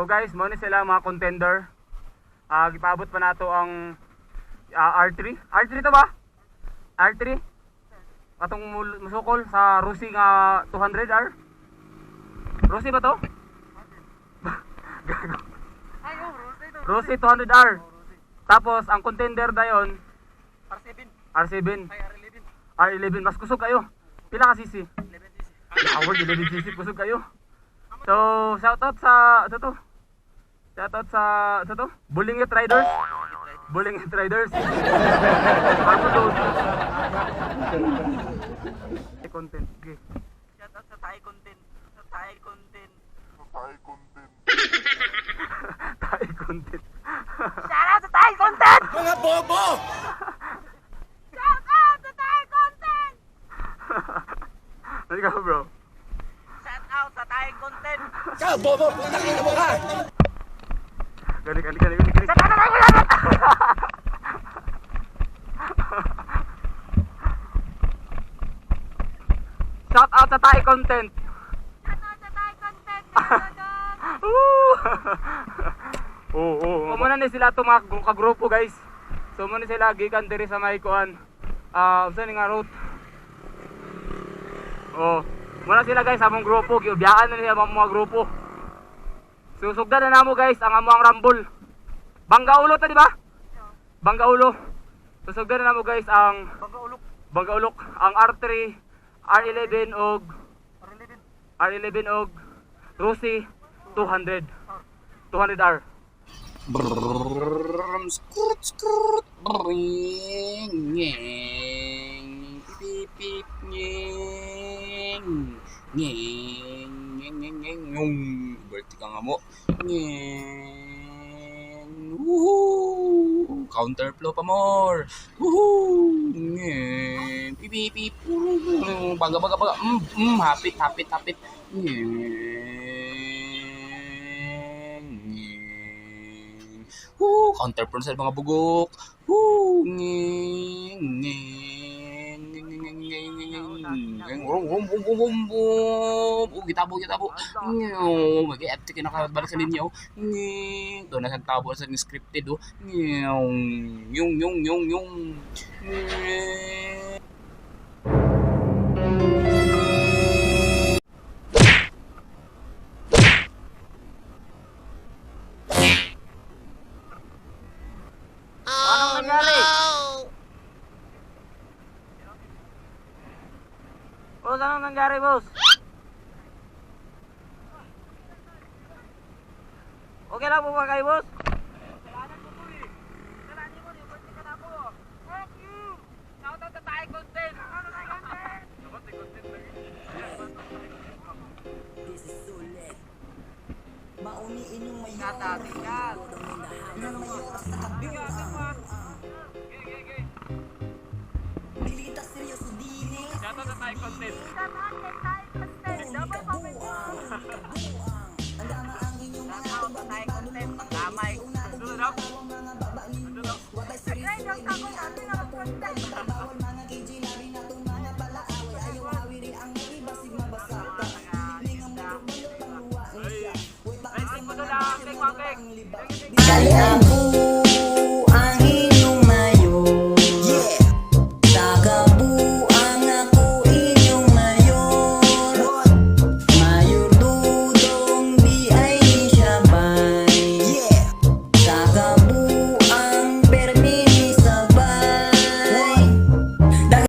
So guys, mo ni sila mga contender. Gipaabot pa nato ang R3. R3 to ba? R3? Atong musukol sa Rusi nga 200R. Rusi ba to? Gago. Rusi 200R. Tapos ang contender dayon R7. R7. Ay, R11. R11 mas kusog kayo. Pila ka cc? 11 cc. Award 11 cc, kusog kayo. So, shoutout sa ano to? Shoutout sa ano to? Bulingit Riders. Bulingit Riders. Ako to. Content. Okay. Shout out sa Thai content. Sa Thai content. Thai content. Shout out sa Thai content! Mga bobo! Shout out sa Thai content! Ano ka, bro? Shout out sa Thai content! Ka, bobo! Putang ina mo ka! Gani, gani, gani, gani, gani. Shout out sa Thai content. Shout out sa Thai content! Woo! Oo, oo. Muna ni sila itong mga kagrupo, guys. So muna sila gikan diri sa may kuan. Unsa ni nga route? Oh, muna sila guys among grupo, giubiyaan na nila ang mga grupo. Susugdan na namo guys ang among rumble. Bangga ulo ta, di ba? Bangga ulo. Susugdan na namo guys ang Bangga ulok. Bangga ulok, ang R3, R11 og R11. R11 og Rusi 200. 200R. Brrrr, skrrt, skrrt, brrrr, ngeng, pip, pip, ngeng, ngeng, ngeng, ngeng, ngeng, ngong, berarti ka nga mo, ngeng, woohoo, counterflow pa more, woohoo, ngeng, pip, pip, pip, baga, baga, baga, hapit, hapit, hapit, ngeng, ngeng, woo, counterflow sa mga bugok, woo, ngeng, ngeng, ngeng, ngeng, ngeng, ngeng, ngeng, rum, rum, rum, rum, rum, rum, oh, gitabo, gitabo, ngeng, mag-i-FT ka nakabalik sa linyo, ngeng, doon na sa tabo sa scripted, oh, ngeng, yung, yung, yung, yung, ngeng. Anong nangyari? Boss, anong nangyari, boss? Okay lang po ba kayo, boss? Kasalanan mo to eh. Kasalanan mo, report ka na ako. Fuck you! Shout out sa Thai content! Shout out sa Thai content! This is sulit. Mauni inyong mayor. Shout out, ingat! Ng mayor sa kabuang. Dili ta seryoso dili. Shout out sa Thai content. Shout out kay Thai content! Mauni kabuang. Kabuang. Ang dama ang inyong mga Shout out sa Thai content! Damay